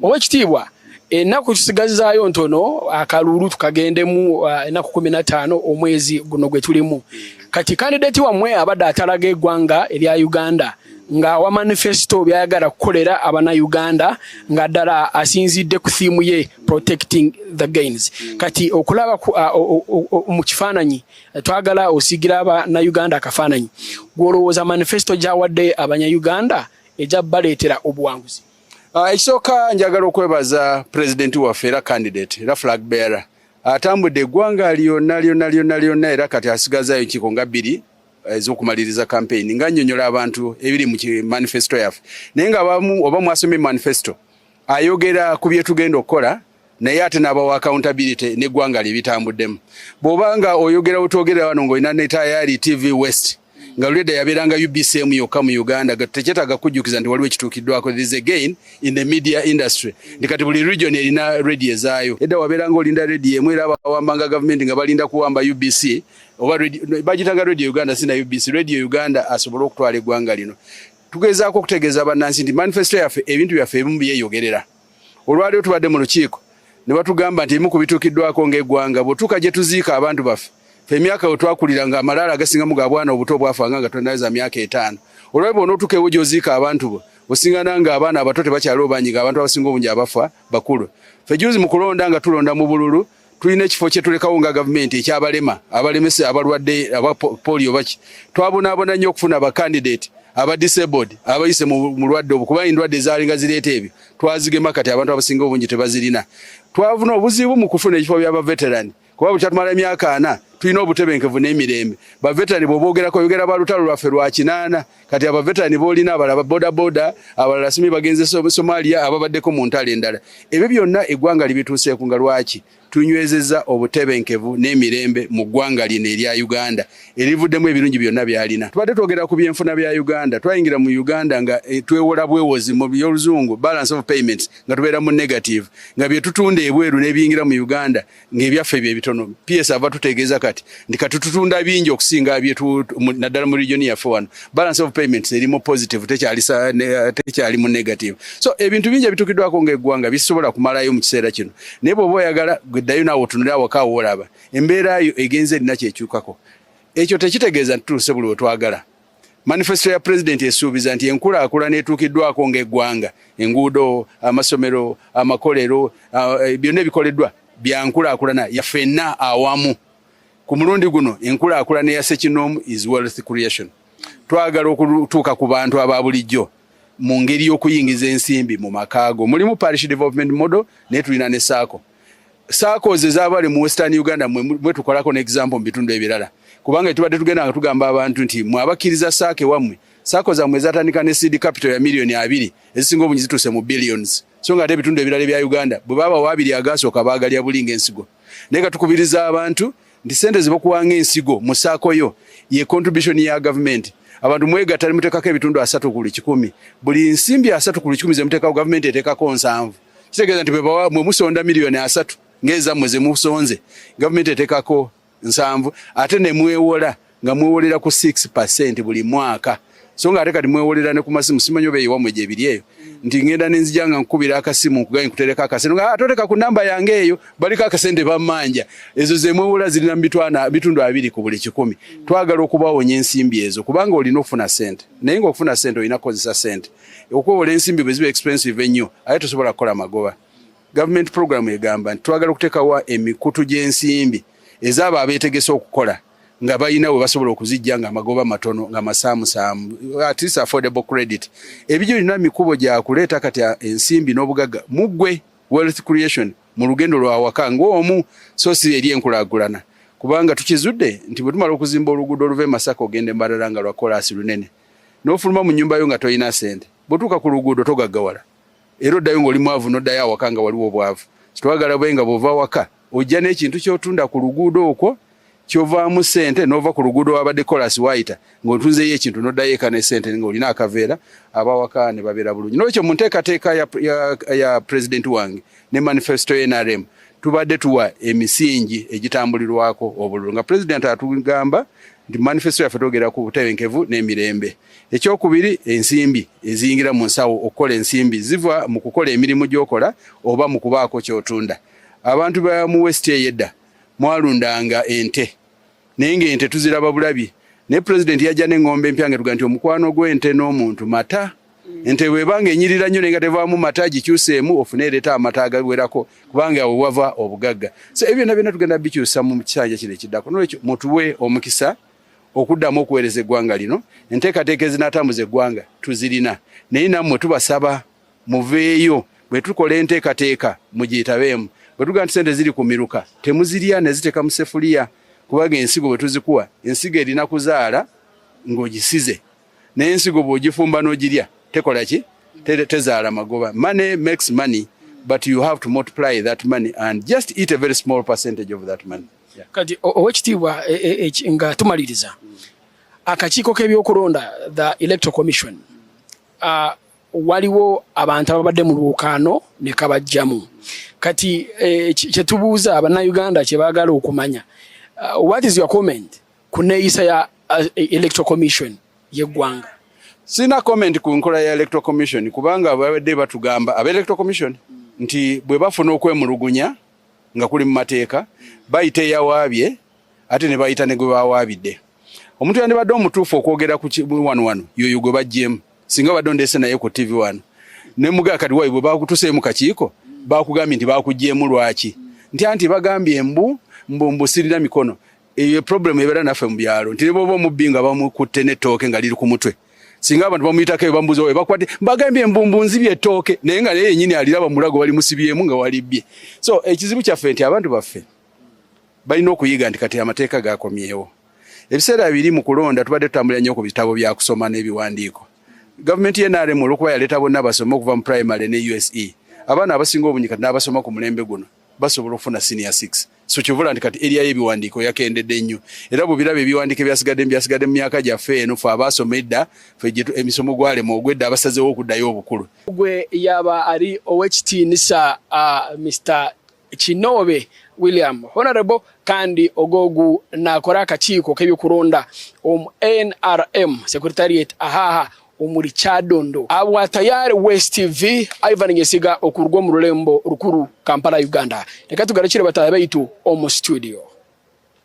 Owekitiibwa, ennaku tusigazaayo ntono akalulu tukagendemu, ennaku 15 omwezi guno gwe tulimu. Kati candidate wammwe abadde atalaga eggwanga erya Uganda ng'awa manifesto byayagala kukolera abannayuganda, nga ddala asinzidde ku theme ye "Protecting the Gains". Kati okulaba mu kifaananyi, twagala osiigira abannayuganda akafaananyi. Gw'olowooza manifesto gy'awadde abannayuganda ejja baleetera obuwanguzi? Ekisooka, njagala okwebaza pulezidenti waffe era candidate era flag bearer. Atambudde eggwanga lyonna lyonna lyonna lyonna, era kati asigazaayo enkiiko nga bbiri ez'okumaliriza campaign, nga nnyonnyola abantu ebiri mu manifesto yaffe. Naye nga abamu oba mwasomye manifesto, ayogera ku bye tugenda okukola, naye ate n'abawa accountability n'eggwanga lye bitambuddemu. Bw'oba nga oyogera, wetwogerera wano, ng'olina ne Tayari TV West, nga lwedda yabeeranga UBCM yokka mu Uganda, tekyetaaga kujjukiza nti waliwo ekituukiddwako. There is a gain in the media industry, nti kati buli region erina radio ezaayo. Edda wabeeranga olinda radio emu, era bawambanga gavumenti nga balinda kuwamba UBC oba bagitanga Radio Uganda, sina UBC, Radio Uganda, asobole okutwala eggwanga lino. Tugezaako okutegeeza bannansi nti manifesto yaffe, ebintu byaffe ebimu byeyogerera. Olwaliwo tubadde mu lukiiko ne batugamba nti ebimu ku bituukiddwako ng'eggwanga, bw'otuuka gye tuziika abantu baffe, fe emyaka we twakulira nga amalaalo agasingamu ga bwana obuto bwafanga nga tonaweza myaka 5. Olwali bw'onootuuka ewo gy'oziika abantu bo, osingana nga abaana abato tebakyaliwo bangi, nga abantu abasinga obungi abafa bakulu. Fe juzi mu kulonda, nga tulonda mu bululu, tulina ekifo kye tulekawo nga gavumenti ekyabalema, abalemese, abalwadde aba polio baki. Twabonaabona nnyo okufuna abacandidate aba disabled abayise mu mulwadde obwo, kuba endwadde ezaalinga zireeta ebyo twazigema, kati abantu abasinga obungi tebazirina. Twafuna obuzibu mu kufuna ekifo by'aba veteran, kuba bwe kyatumala emyaka 40 tulina obutebenkevu n'emirembe. Baveterani bw'oboogerako, oyogera ba lutalo lwaffe lwa 80. Kati abaveterani b'olina abalala boda boda, abalala simi bagenze Somalia, ababaddeko mu ntalo endala. Ebyo byonna eggwanga libituuseeku nga lwaki tunywezezza obutebenkevu n'emirembe mu ggwanga lino erya Uganda, erivuddemu ebirungi byonna byalina. Tubadde twogera ku byenfuna bya Uganda. Twayingira mu Uganda nga twewola bwewozi, mu byoluzungu balance of payments, nga tubeera mu negative, nga bye tutunda ebweru n'ebiyingira mu Uganda ng'ebyaffe bye bitono. PS ava tutegeeza kati nti kati tutunda bingi okusinga naddala mu region yaffe wano. Balance of payments erimu positive, tekyali mu negative. So ebintu bingi ebituukiddwako ng'eggwanga bisobola kumalayo mu kiseera kino, naye bw'oba oyagala gweddayo naawe otunule awaka woolaba embeera yo egenze erina kyekyukako. Ekyo tekitegeeza nti tutuuse buli wetwagala. Manifesto ya pulezidenti esuubiza nti enkulaakulana etuukiddwako ng'eggwanga, enguudo, amasomero, amakolero, byonna ebikoleddwa byankulaakulana yaffenna awamu. Ku mulundi guno enkulaakulana eya ssekinnoomu is wealth creation. Twagala okutuuka ku bantu aba bulijjo mu ngeri y'okuyingiza ensimbi mu makaago. Mulimu parish development model, naye tulina ne SACCO. SACCOs ezabali mu Western Uganda mwe tukolako ne example mu bitundu ebirala, kubanga tubadde tugenda nga tugamba abantu nti mwe abakkiriza SACCO ewammwe, SACCO zammwe ezatandika ne seed capital ya miliyoni 20, ezisinga obungi zituuse mu billions. So nga ate ebitundu ebirala ebya Uganda bwe baba waabiri agasooka baagalya buli ng'ensigo. Naye nga tukubiriza abantu nti sente zebakuwanga ensigo mu SACCO yo ye contribution ya gavumenti. Abantu mwegatta ne muteekako ebitundu 30 ku buli 100. Buli nsimbi 30 ku buli 100 zemuteekako, gavumenti eteekako 70. Kitegeeza nti mwe musonda miliyoni 30 ng'ezammwe ze musonze, gavumenti eteekako 70. Ate ne mwewola, nga mwewolera ku 6% buli mwaka. So nga ate kati mwewolera ne ku masimu. Simanyi oba ewammwe gyebiri eyo, nti ngenda nenzija nga nkukubira akasimu nkugaye nkutereka akasente, nga toteka ku namba yange eyo, baliko akasente bammanja. Ezo zemwewola zirina mu bitundu 20 ku buli 100. Twagala okubawonya ensimbi ezo, kubanga olina okufuna sente, naye ng'okufuna sente olina kukozesa sente. Okwewola ensimbi bwe ziba expensive ennyo, ate tosobola kukola magoba. Government program egamba nti twagala okuteekawo emikutu gy'ensimbi ezaabo abeetegese okukola, nga balina we basobola okuzijja nga amagoba matono, nga masaamusaamu, at least affordable credit. Ebyo birina mikubo gya kuleeta kati ensimbi n'obugagga muggwe, wealth creation mu lugendo lwawaka ng'omu, so si eri enkulaakulana, kubanga tukizudde nti bwe tumala okuzimba oluguudo oluva e Masaka ogenda e Mbarara nga lwa kolaasi lunene, n'ofuluma mu nnyumba yo nga tolina sente, bw'otuuka ku luguudo togaggawala, era oddayo ng'oli mwavu, n'oddayo awaka nga waliwo obwavu. Kitwagala bwe nga bw'ova waka ojja n'ekintu ky'otunda ku luguudo okwo, kyovaamu ssente, n'ova ku luguudo wabadde kolasi waayita ng'otunzeeyo ekintu, n'oddayo eka ne ssente ng'olina akaveera, abawaka ne babeera bulungi. N'olwekyo mu nteekateeka ya pulezidenti wange ne manifesto ya NRM, tubadde tuwa emisingi egitambulirwako obululu, nga pulezidenti atugamba Nti manifesto yaffe twogera ku butebenkevu n'emirembe. Ekyokubiri, ensimbi eziyingira mu nsawo okukola ensimbi ziva mu kukola emirimu gy'okola oba mu kubaako ky'otunda. Abantu ba mu West eyo edda mwalundanga ente naye ng'ente tuziraba bulabi, naye pulezidenti yajja n'eŋŋombe empya nga tuga nti omukwano gw'ente n'omuntu mata. Ente bw'eba ng'enyirira nnyo naye nga tevaamu mata, gikyuseemu ofune ereeta amata agawerako, kubanga awo wava obugagga. So ebyo byonna byonna tugenda bikyusa mu kisanja kino ekiddako. Nolwekyo mutuwe omukisa okuddamu okuweereza eggwanga lino. Enteekateeka ezinaatambuza eggwanga tuzirina, naye nammwe tubasaba muveeyo bwe tukola enteekateeka mugyetabeemu. Bwe tugamba nti sente ziri ku miruka, temuzirya ne ziteeka mu sefuliya, kubanga ensigo bwe tuzikuwa, ensigo erina kuzaala ng'ogisize, naye ensigo bw'ogifumba n'ogirya tekola ki? Tezaala magoba. Money makes money, but you have to multiply that money and just eat a very small percentage of that money. Yeah. Kati owekitiibwa, nga tumaliriza, akakiiko k'ebyokulonda, the Electoral Commission, waliwo abantu ababadde mu lwokaano ne kabajjamu. Kati kyetubuuza abannayuganda kye baagala okumanya, what is your comment ku neeyisa ya Electoral Commission y'eggwanga? Sina comment ku nkola ya Electoral Commission, kubanga babadde batugamba aba Electoral Commission nti bwe bafuna okwemulugunya nga kuli mu mateeka, bayita eyawaabye ate ne bayita ne gwe bawaabidde. Omuntu yandibadde omutuufu okwogera ku wano wano yoyo gwe baggyemu. Singa badde ondeese naye ku TV wano ne mugaa, kati wayi bwe bakutuseemu kakiiko bakugambye nti bakuggyemu lwaki? Nti anti bagambye mbu mbu mbusirira mikono. Eyo problem ebeera naffe mu byalo, nti ne bwoba omubbi nga bamukutte n'ettooke nga liri ku mutwe, singa abantu bamuyitako eyo bamubuuza we bakwate, bagambye mbumbu nzibye ettooke, naye nga naye yennyini aliraba mulago balimusibyemu nga walibbye. So ekizibu kyaffe nti abantu baffe balina okuyiga nti kati amateeka gakomyewo. Ebiseera biri mu kulonda tubadde tutambulira nnyo ku bitabo bya kusoma n'ebiwandiiko. Gavumenti y'NRM olw'okuba yaleeta bonna basome okuva mu primary ne USE, abaana abasinga obungi kati n'abasoma ku mulembe guno basobola okufuna senior 6. So kyovula nti kati area y'ebiwandiiko yakendedde nnyo, era bw'obiraba ebiwandiiko ebyasigadde byasigadde mu myaka gyaffe eno, fe abaasoma edda, fe emisomo gwalema ogwedda, abasazeewo okuddayo obukulu. Gwe yaba ari owekitiinisa Mr Kinoobe William, honorable, kandi ogogu nakora akakiiko k'ebyokulonda omu NRM secretariat ahaha omuri Kyadondo. Abwa Tayari West TV, Ivan Nyesiga okuruga omu rulembo rukuru Kampala, Uganda. Reka tugarukire bataahi baitu omu studio.